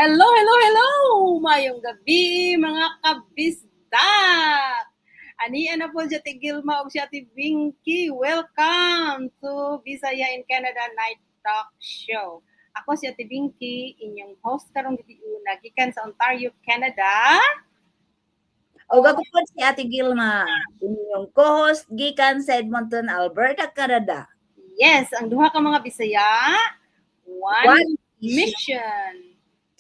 Hello, hello, hello! Maayong gabi, mga kabisdak! Ania na po si Ate Gilma o si Ate Binky. Welcome to Bisaya in Canada Night Talk Show. Ako si Ate Binky, inyong host karong gabii, gikan sa Ontario, Canada. Og ako po si Ate Gilma, inyong co-host gikan sa Edmonton, Alberta, Canada. Yes, ang duha ka mga Bisaya, one, One mission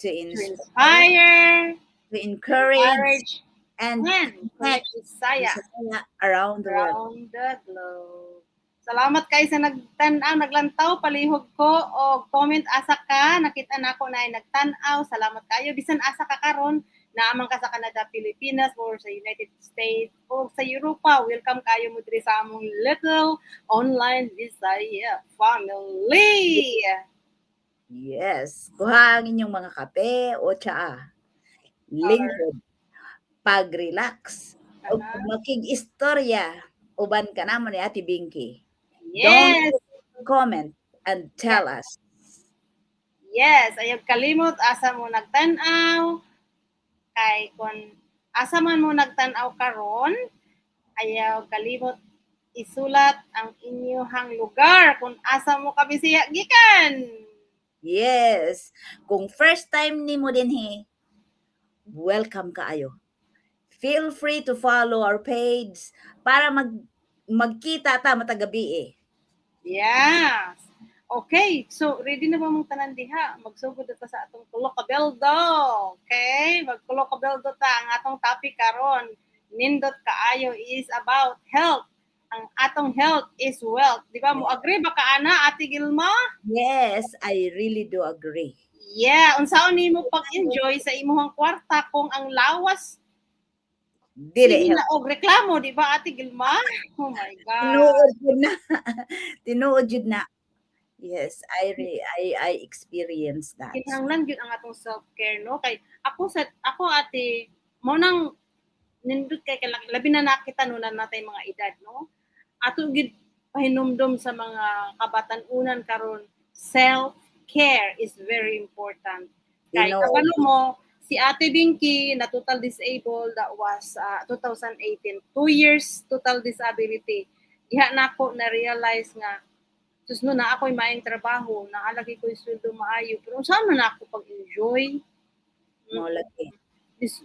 to to inspire, inspire, to encourage, encourage, and and connect connect Bisaya Bisaya around the world. Around the globe. Salamat kay sa nagtan-aw, naglantaw, palihog ko o comment asa ka, nakita nako na ay nagtan-aw. Salamat kayo. Bisan asa ka karon, naa man ka sa Canada, Pilipinas, or sa United States, o sa Europa. Welcome kayo mo diri sa among little online Bisaya family. Yes. Kuha ang inyong mga kape o tsaa. Lingkod. Pag-relax. O makig-istorya. Uban ka namo ni Ate Binky. Yes. Comment and tell us. Yes, ayaw kalimot asa mo nagtan-aw. Kay kung asa man mo nagtan-aw karon, ayaw kalimot isulat ang inyong lugar kung asa mo kabisiya gikan. Yes. Kung first time nimo dinhi, welcome kaayo. Feel free to follow our page para magkita ta matag gabi eh. Yes. Okay, so ready na ba mong tanan diha? Magsugod na ta sa atong Tulo Kabeldo. Okay? Magtulo Kabeldo ta. Ang atong topic karon, nindot kaayo, is about health. Ang atong health is wealth. Di ba? Mo agree ba ka ana, Ate Gilma? Yes, I really do agree. Yeah, unsaon nimo pag-enjoy sa imong kwarta kung ang lawas Dili sige na og reklamo, di ba, Ate Gilma? Oh my God. Tinuod jud na. Tinuod jud na. Yes, I re, I experienced that. Kinahanglan gyud ang atong self-care, no? Kay ako sa ako, ate, mo nang nindot kay labi na nakita no na natay mga edad, no? Ato gyud pahinumdom sa mga kabatan-unan karon, self-care is very important. Kay Tinuod. kabalo mo, si Ate Binky na total disabled, that was 2018, 2 years total disability. Diha nako na realize nga sus no na ako'y maayong trabaho, naalagi ko'y sweldo maayo, pero saan man ako pag-enjoy? Mao lagi.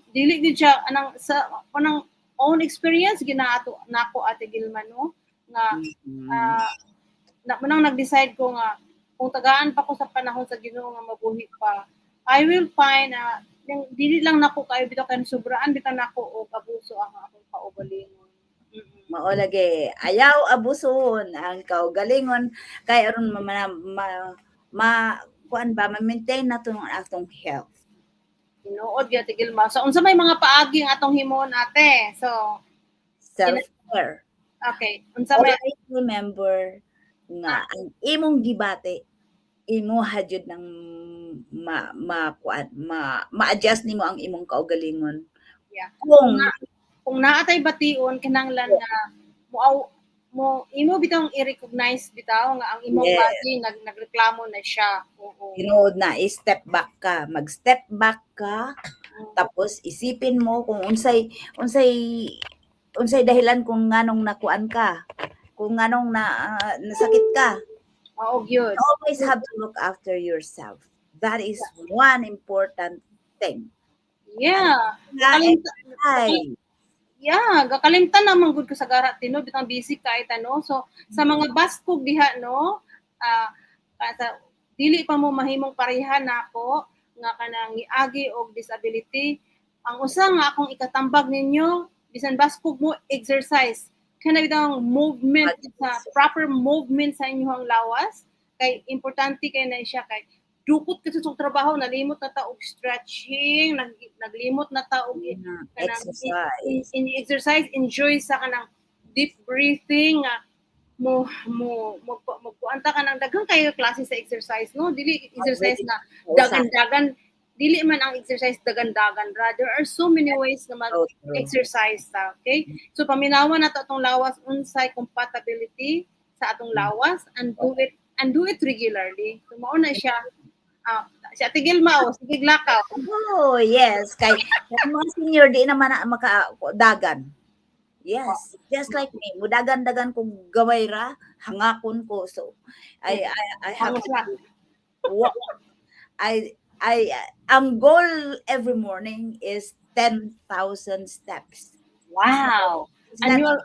Dili gid siya anang sa kanang own experience ginaato nako, Ate Gilma, no, nga na manang nag-decide ko nga kung tagaan pa ko sa panahon sa Ginoo nga mabuhi pa, I will find na yung dili lang nako kayo bitaw kay sobraan bitaw nako og abuso ang akong kaugalingon. Mao lagi. Ayaw abusuhon ang kaugalingon kay aron ma kuan ba, ma-maintain nato ang atong health. Tinuod gyud, Ate Gilma. So unsa may mga paagi ang atong himuon, ate? So Self-care. Okay, unsa may Always remember nga ang imong gibati imuha jud ng ma ma kuan ma ma-adjust nimo ang imong kaugalingon. Kung Kung naa tay bation, kinahanglan nga mo mo imo bitawng i-recognize bitaw nga ang imong body nagreklamo na siya. Oo. Tinuod na i-step back ka, mag-step back ka, tapos isipin mo kung unsay dahilan kung nganong nakuan ka, kung nganong na nasakit ka. Oo gyud. You always have to look after yourself. That is one important thing. Nga exercise. Yeah, gakalimtan naman gud ko sa gara tinuod bitang busy kay ta, no. So sa mga baskog diha, no, sa dili pa mo mahimong pareha nako nga kanang niagi og disability, ang usa nga akong ikatambag ninyo, bisan baskog mo, exercise. Kana bitang movement, sa proper movement sa inyong lawas kay importante kay na siya, kay dukot kasi sa trabaho, nalimot na ta og stretching, naglimot na ta og kanang Exercise. In exercise, enjoy sa kanang deep breathing nga mo mo ta kanang daghan kayo klase sa exercise, no? Dili exercise na dagan-dagan, dili man ang exercise dagan-dagan ra. There are so many ways na mag So true. Exercise ta, okay? So paminawan nato atong lawas, unsay compatibility sa atong lawas, and do it regularly. So mao na siya. Ah, si Ate Gilma, oh, sige lakaw. Oh, yes. Kay ang mga senior di naman na makadagan. Yes, just like me. Mudagan-dagan kong gamay ra, hangakon ko. So, I have Hangos to na. Walk. I ang goal every morning is 10,000 steps. Wow. It's not Annual.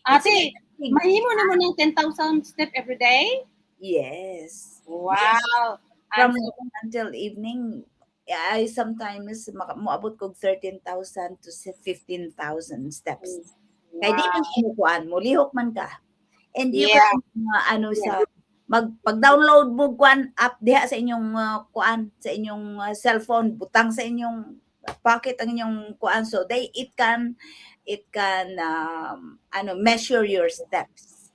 Ate, big. Mahimo na mo ng 10,000 step every day? Yes. Wow. From And so, morning until evening, I sometimes moabot kog 13,000 to 15,000 steps. Kay di man kuan, molihok man ka. And you can ano sa pag-download mo kuan app diha sa inyong kuan sa inyong cellphone, butang sa inyong pocket ang inyong kuan, so they it can ano, measure your steps.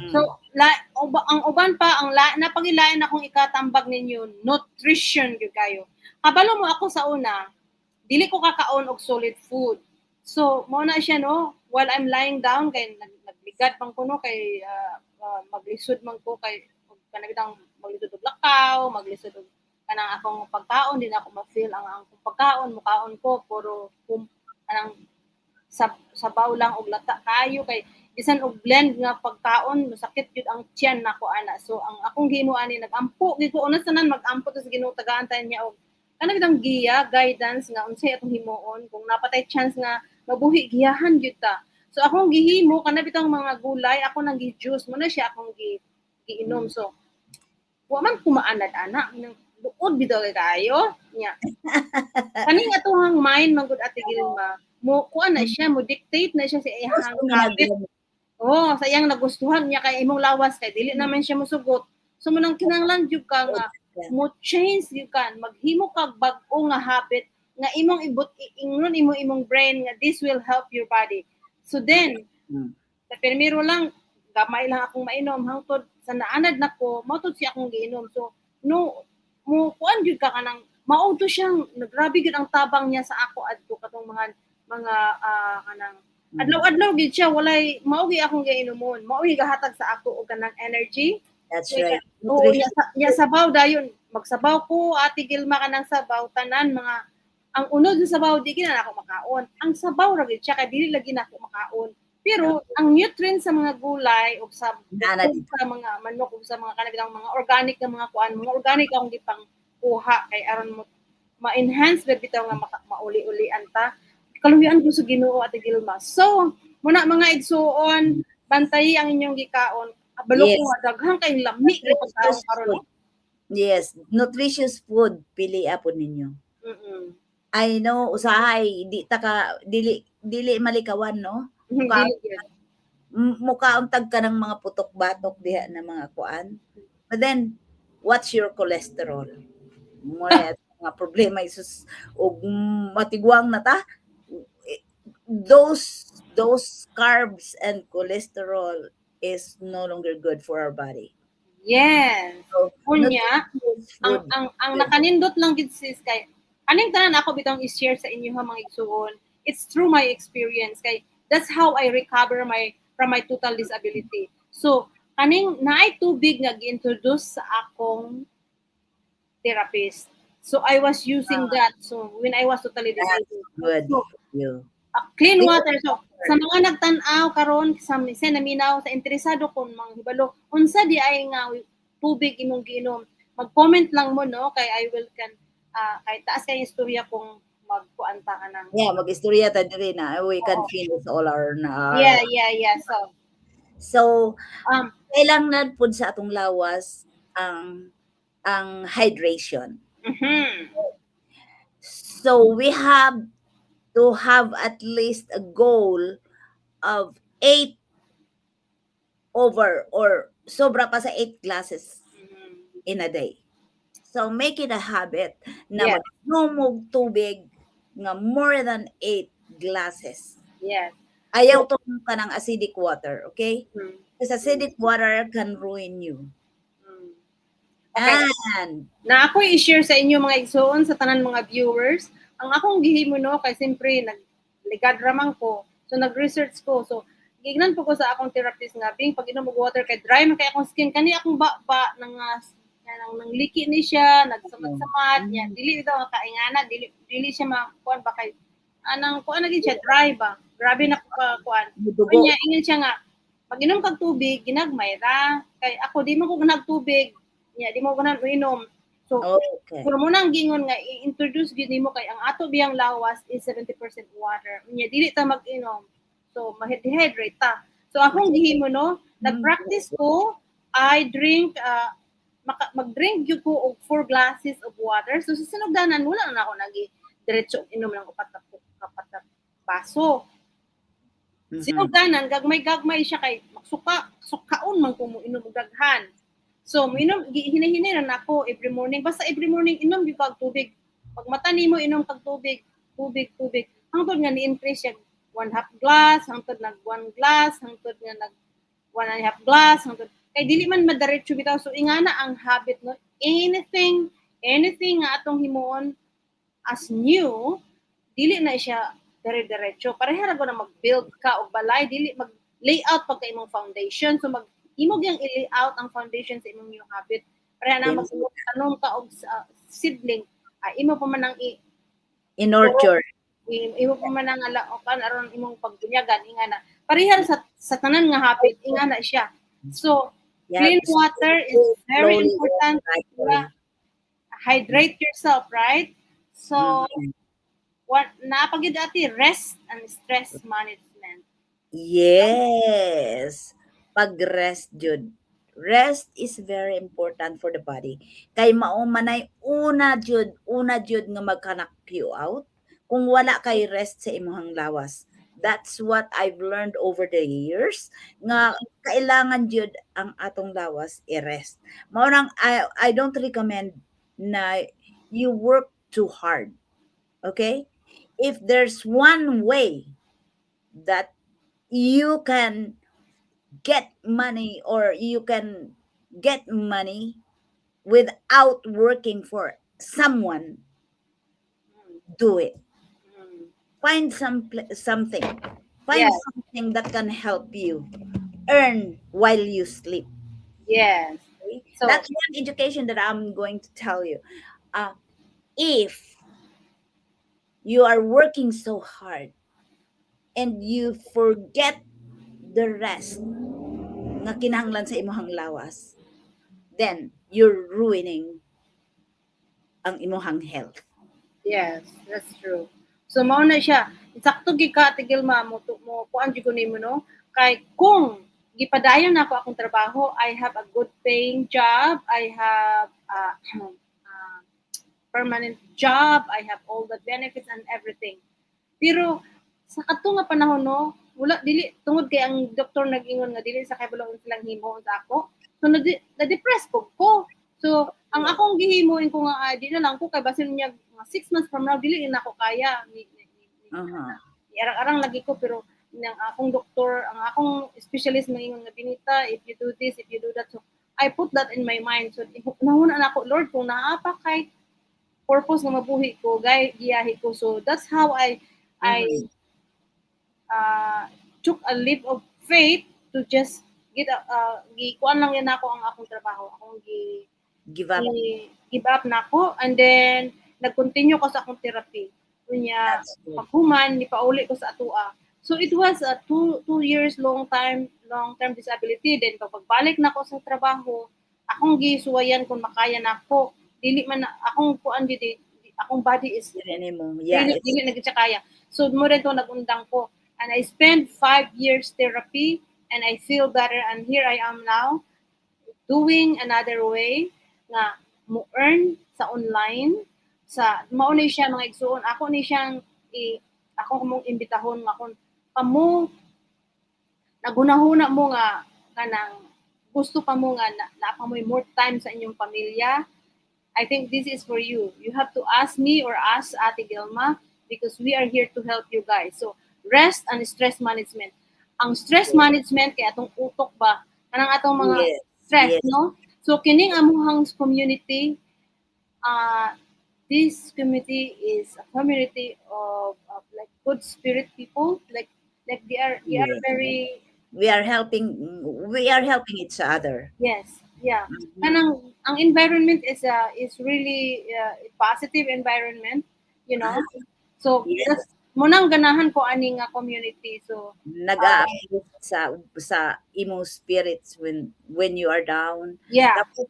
So, ang uban pa, ang napagilain akong ikatambag ninyo, nutrition gyud kayo. Kabalo mo ako sa una, dili ko kakaon og solid food. So, mo na siya, no, while I'm lying down kay nagligad man ko, no, kay maglisod man ko kay kanang maglisod og lakaw, maglisod og kanang akong pagkaon, di na ako ma-feel ang akong pagkaon, mukaon ko puro kanang sabaw lang og lata kayo kay bisan og blend nga pagkaon masakit gyud ang tiyan nako ana. So ang akong gihimo ani, nagampo gyud ko una sa tanan, magampo ta sa Ginoo, tagaan tayo niya og kanang bitang giya, guidance nga unsay atong himuon kung napatay chance nga mabuhi, giyahan gyud ta. So akong gihimo kana bitang mga gulay, ako nang gi-juice mo na siya, akong gi giinom. So wa man kumaanad ana nang luod bitaw kay kaayo nya. Kaning atuhang mind man gud, Ate Gilma, mo kuan na siya, mo dictate na siya sa iyang habit. Oh, sa iyang nagustuhan niya kay imong lawas kay dili naman siya mosugot. So mo nang kinahanglan jud ka nga mo change gyud ka, maghimo kag bag-o nga habit nga imong ibut ingnon imo imong brain nga this will help your body. So then, sa primero lang gamay lang akong mainom hangtod sa naanad nako, mao to siya akong giinom. So no mo kuan gyud ka kanang mao to siyang nagrabe gyud ang tabang niya sa ako adto katong mga kanang adlaw-adlaw gyud siya, walay mao gyud akong giinumon, mao gyud gahatag sa ako og kanang energy. That's right. Oo, nya sabaw dayon, magsabaw ko, Ate Gilma, kanang sabaw tanan mga ang unod sa sabaw di gid na ako makaon. Ang sabaw ra gyud siya kay dili lagi na ako makaon. Pero ang nutrients sa mga gulay o sa Nana ug sa mga manok ug sa mga kanang mga organic nga mga kuan, mga organic akong gipang kuha kay aron mo ma-enhance ba bitaw nga mauli-ulian ta. Kaluhian ko sa Ginoo, Ate Gilma. So, muna mga igsuon, bantayi ang inyong gikaon. Kabalo ko nga daghan kay lami nga pagkaon karon. Yes, nutritious food pili po ninyo. I know usahay di ta ka dili dili malikawan, no? Dili gyud. Mukaon tag ka ng mga putok-batok diha na mga kuan. But then what's your cholesterol? Mo na mga problema isus og matigwang na ta. Those carbs and cholesterol is no longer good for our body. So, Unya, nutritious ang food. ang nakanindot lang gid, sis, kay aning tanan ako bitong i-share sa inyo ha, mga igsuon. It's through my experience kay that's how I recover my from my total disability. So kaning naay tubig nga gi-introduce sa akong therapist. So I was using that. So when I was totally That's disabled. good So, for you. Clean water. So sa mga nagtan-aw karon sa naminaw sa interesado kon mga hibalo unsa di ay nga tubig imong giinom, mag-comment lang mo, no, kay I will can kay taas kay istorya kung magkuan ta ka ng Yeah, mag-istorya ta diri na we can Oo. Finish all our na Yeah. So So, kailangan pud sa atong lawas ang hydration. So we have to have at least a goal of 8 over or sobra pa sa 8 glasses in a day. So make it a habit na mag-inom og tubig nga more than 8 glasses. Ayaw tong kanang acidic water, okay? Because acidic water can ruin you. Okay. And Na ako i-share sa inyo, mga igsoon, sa tanan mga viewers, ang akong gihimo, no, kay siyempre nagligad ramang ko. So nag-research ko. So gignan po ko sa akong therapist nga bing pag inom og water kay dry man kay akong skin kani akong ba na nga Nang nangliki ni siya, nagsamat-samat, niya dili bitaw kaingana, dili siya makuan ba kay anang kuan na gid siya, dry ba. Grabe na ka kuan. Mudugo. Unya ingon siya nga pag inom kag tubig ginagmay ra kay ako di mo ko ganahag tubig nya, di mo ko ganahan inom. So pero mao nang giingon nga i-introduce gyud nimo kay ang ato biyang lawas is 70% water. Unya dili ta mag-inom. So ma-dehydrate ta. So akong gihimo, no, nag-practice ko, I drink maka, mag-drink gyud ko og 4 glasses of water. So sa sinugdanan wala na ako nagi diretso inom ng upat na baso. Sinugdanan gagmay-gagmay siya kay magsuka, sukaon man ko mo inom og daghan. So moinom hinahinay ra nako every morning. Basta every morning inom gyud kag tubig. Pag mata nimo, inom kag tubig, tubig, tubig. Hangtod nga ni-increase siya one half glass, hangtod nag one glass, hangtod nga nag one and a half glass, hangtod kay dili man madiretso bitaw. So ingana ang habit, no. Anything nga atong himuon as new, dili na siya dire-diretso. Pareha ra na mag-build ka og balay, dili mag layout pagka imong foundation. So mag imo gyang i-layout ang foundation sa imong new habit. Pareha na mag tanom ka og seedling, imo pa man ang i I-nurture. Imo pa man ang ala o kan aron imong pagbunyagan, ingana. Pareha sa tanan nga habit, ingana siya. So clean water is very slowly important. Gradually. Yeah. Hydrate yourself, right? So what naa pa gyud, ate, rest and stress management. Yes. Pag-rest jud. Rest is very important for the body. Kay mao manay una jud nga magka-knock you out kung wala kay rest sa imong lawas. That's what I've learned over the years nga kailangan jud ang atong lawas i-rest. Mao nang I don't recommend na you work too hard. Okay? If there's one way that you can get money or you can get money without working for someone, do it. Find something. Find something that can help you earn while you sleep. Okay? So That's one education that I'm going to tell you. If you are working so hard and you forget the rest nga kinahanglan sa imong lawas, then you're ruining ang imong health. Yes, that's true. So mao na siya. Sakto gyud ka, Ate Gilma, mo kuan jud ko nimo, no. Kay kung gipadayon nako akong trabaho, I have a good paying job, I have a permanent job, I have all the benefits and everything. Pero sa kadto nga panahon, no, wala, dili tungod kay ang doktor nag-ingon nga dili sa kabalo silang himuon sa ako. So na-depress ko. So ang akong gihimuin ko nga di na lang ko kay basin niya mga 6 months from now dili na ako kaya ni arang-arang lagi ko, pero nang akong doktor, ang akong specialist mangingon nga, "Benita, if you do this, if you do that." So I put that in my mind. So nahuna na ako, "Lord, kung naa pa kay purpose nga mabuhi ko, gay giyahi ko." So that's how I took a leap of faith to just get gi kuan lang yan ako ang akong trabaho, akong gi Give up. Give up na ako and then nag-continue ko sa akong therapy. Unya That's good. Paghuman nipauli ko sa atua. So it was a 2 years long term disability. Then pag pagbalik na ko sa trabaho, akong gisuwayan kung makaya na ako. Dili man na, akong kuan di, akong body is Dili mo. Yeah, dili, dili na gid siya kaya. So mao to nagundang ko and I spent 5 years therapy and I feel better and here I am now doing another way nga mo earn sa online. Sa mao ni siya, mga igsuon, ako ni siyang ako mong imbitahon nga kung kamo naghunahuna mo nga kanang gusto pa mo nga na pa mo more time sa inyong pamilya, I think this is for you. You have to ask me or ask Ate Gilma because we are here to help you guys. So rest and stress management. Ang stress management kay atong utok ba, kanang atong mga stress, no? So kining amuhang community, this community is a community of like good spirit people, like they are very We are helping each other. Yes. Yeah. Kanang ang environment is really a positive environment. So that's mao nang ganahan ko ani nga community. So Nag-a-uplift sa imong spirits when you are down. Tapos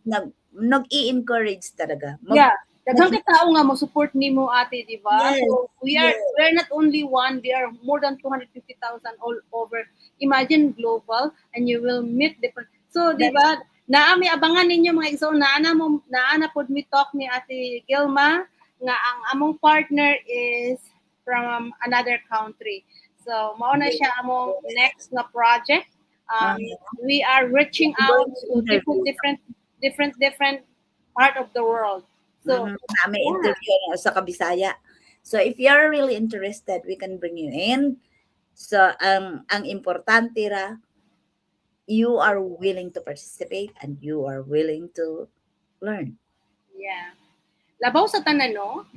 nag-i-encourage talaga. Yeah. Daghang ka tao nga mo support nimo, ate, di ba? Yes. So we are not only one, we are more than 250,000 all over. Imagine global and you will meet different. So, di ba? Naa mi abangan ninyo, mga igsoon, naa na pod mi talk ni Ate Gilma nga ang among partner is from another country. So, mao na siya among next na project. We are reaching out to different different different different part of the world. So, May yeah. interview na sa Kabisaya. So if you're really interested, we can bring you in. So ang importante ra, you are willing to participate and you are willing to learn. Yeah. Labaw sa tanan, no?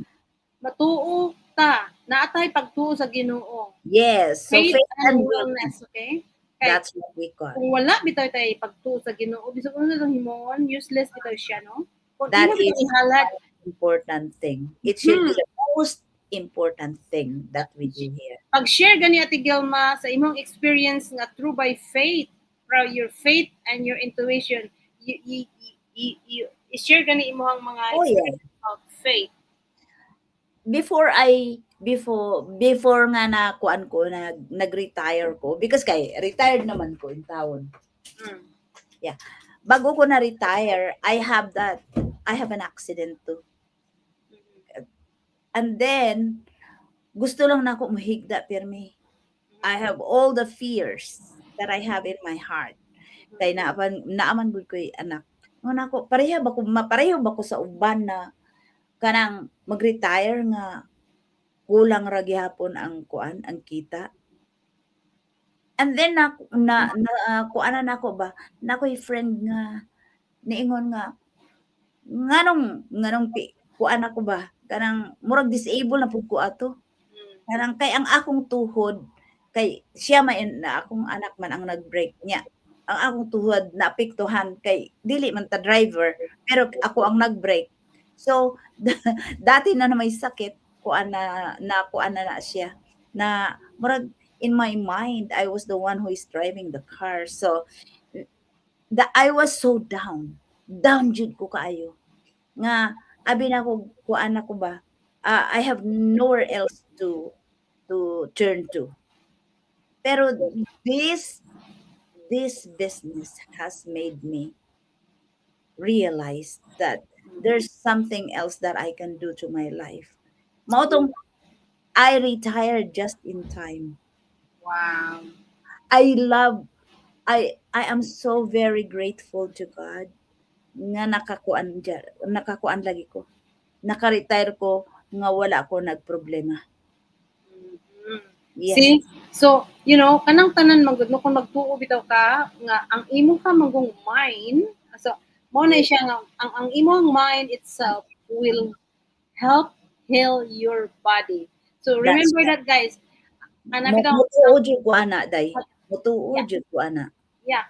Matuo ta, naa tay pagtuo sa Ginoo. Yes. So Faith faith and and wellness, okay? Kay That's what we call. Kung wala bitaw tay pagtuo sa Ginoo, bisag unsa itong himuon, useless bitaw siya, no? Kung That imo bitaw is ihalad, important thing. It should be the most important thing that we do here. Pag-share gani, Ate Gilma, sa imong experience nga through by faith, from your faith and your intuition, you i-share gani imong mga experience of faith. Before I before before nga na kuan ko, nag-retire ko because kay retired naman ko in taon. Yeah. Bago ko na retire, I have an accident too. And then gusto lang nako mohigda pirmi. I have all the fears that I have in my heart. Kay naaman gud ko'y anak. Ingon ako, pareho ba ko sa uban na kanang mag-retire nga kulang ra gihapon ang kuan, ang kita. And then na na, na kuan na nako ba, naa ko'y friend nga niingon nga nganong kuan ako ba, kanang murag disable na pud ko ato. Kanang kay ang akong tuhod, kay siya man na akong anak man ang nag-brake niya. Ang akong tuhod naapektuhan kay dili man ta driver pero ako ang nag-brake. So dati na na may sakit, kuan na na kuan na na siya na murag in my mind I was the one who is driving the car. So I was so down. Down jud ko kaayo. Nga abi nako, kuan ako ba, I have nowhere else to turn to. Pero this business has made me realize that there's something else that I can do to my life. Mao tong I retired just in time. I love I am so very grateful to God nga nakakuan lagi ko. Naka-retire ko nga wala ko nagproblema. Yes. See? So, kanang tanan man gud no, kung magtuo bitaw ka nga ang imo ka manggong mind, so mao na siya nga ang imong mind itself will help heal your body. So That's remember right. that, guys. Ana Mo bitaw Mutuo jud ko ana, day. Mutuo jud ko ana. Yeah,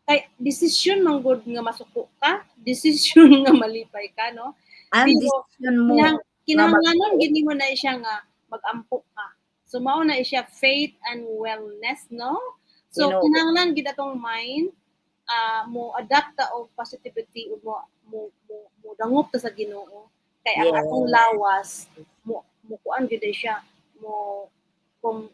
kay desisyon man gud nga masuko ka, desisyon nga malipay ka, no? Ang Pero desisyon mo nga kinahanglanon gid nimo na siya nga magampo ka. So mao na siya faith and wellness, no? So Tinuod. Kinahanglan gid atong mind mo adapt ta og positivity ug mo dangop ta sa Ginoo kay ang atong lawas mo kuan gid siya mo kung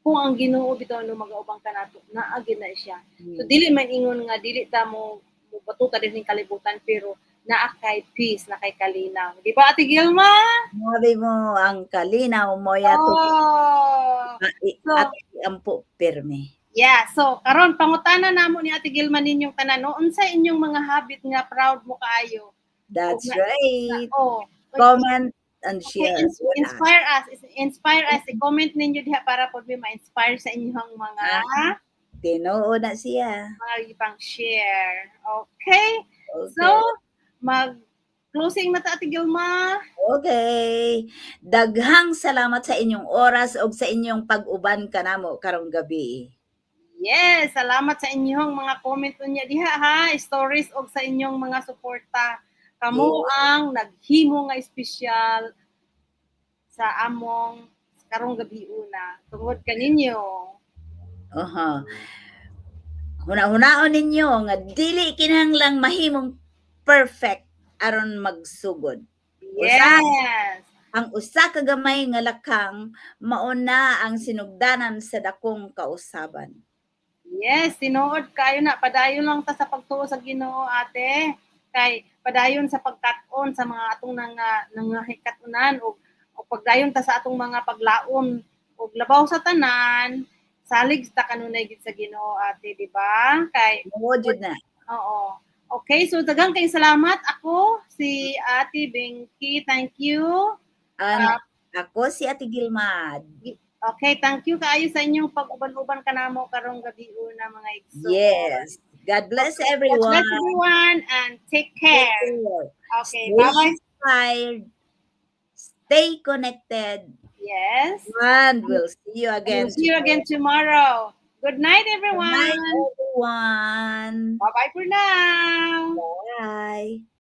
ang Ginoo bitaw no magaubang kanato, naa gid na siya. So dili man ingon nga dili ta mo batuta dinhing kalibutan, pero naa kay peace, naa kay kalinaw. Di ba, Ate Gilma? Sabi mo ang kalinaw mo yato So, at iampo pirmi. Yeah, so karon pangutana namo ni Ate Gilma ninyong tanan, no, unsa inyong mga habit nga proud mo kaayo? That's Ug right. Oh, Comment and okay, share. Wala. Inspire us, inspire us. I-comment ninyo diha para pod mi ma-inspire sa inyong mga Tinuod na siya. Mga ipang share. Okay? Okay. So, mag closing na ta, Ate Gilma. Okay. Daghang salamat sa inyong oras ug sa inyong pag-uban kanamo karong gabi. Yes, salamat sa inyong mga comment unya diha ha, stories og sa inyong mga suporta. Kamo ang naghimo nga espesyal sa among karong gabi una tungod kaninyo. Aha. Huna-hunaon ninyo nga dili kinahanglang mahimong perfect aron magsugod. Ang usa ka gamay nga lakang mao na ang sinugdanan sa dakong kausaban. Yes, tinuod kayo na. Padayon lang ta sa pagtuo sa Ginoo, ate. Kay padayon sa pagkat-on sa mga atong nangahikatunan o pagdayon ta sa atong mga paglaom ug labaw sa tanan, salig ta kanunay gid sa Ginoo, ate, di ba? Kay Mao jud na. Oo. Okay, so daghang kayong salamat. Ako si Ate Benki. Thank you. Ang ako si Ate Gilmad. Okay, thank you kaayo sa inyong pag-uban-uban kanamo karong gabi una, mga igsoon. Yes. God bless God everyone. Bless everyone and take care. Take care. Okay, Stay bye-bye. Inspired. Stay connected. And we'll see you again We'll see you again tomorrow. Good night, Good everyone. Night, everyone. Bye-bye for now. Bye.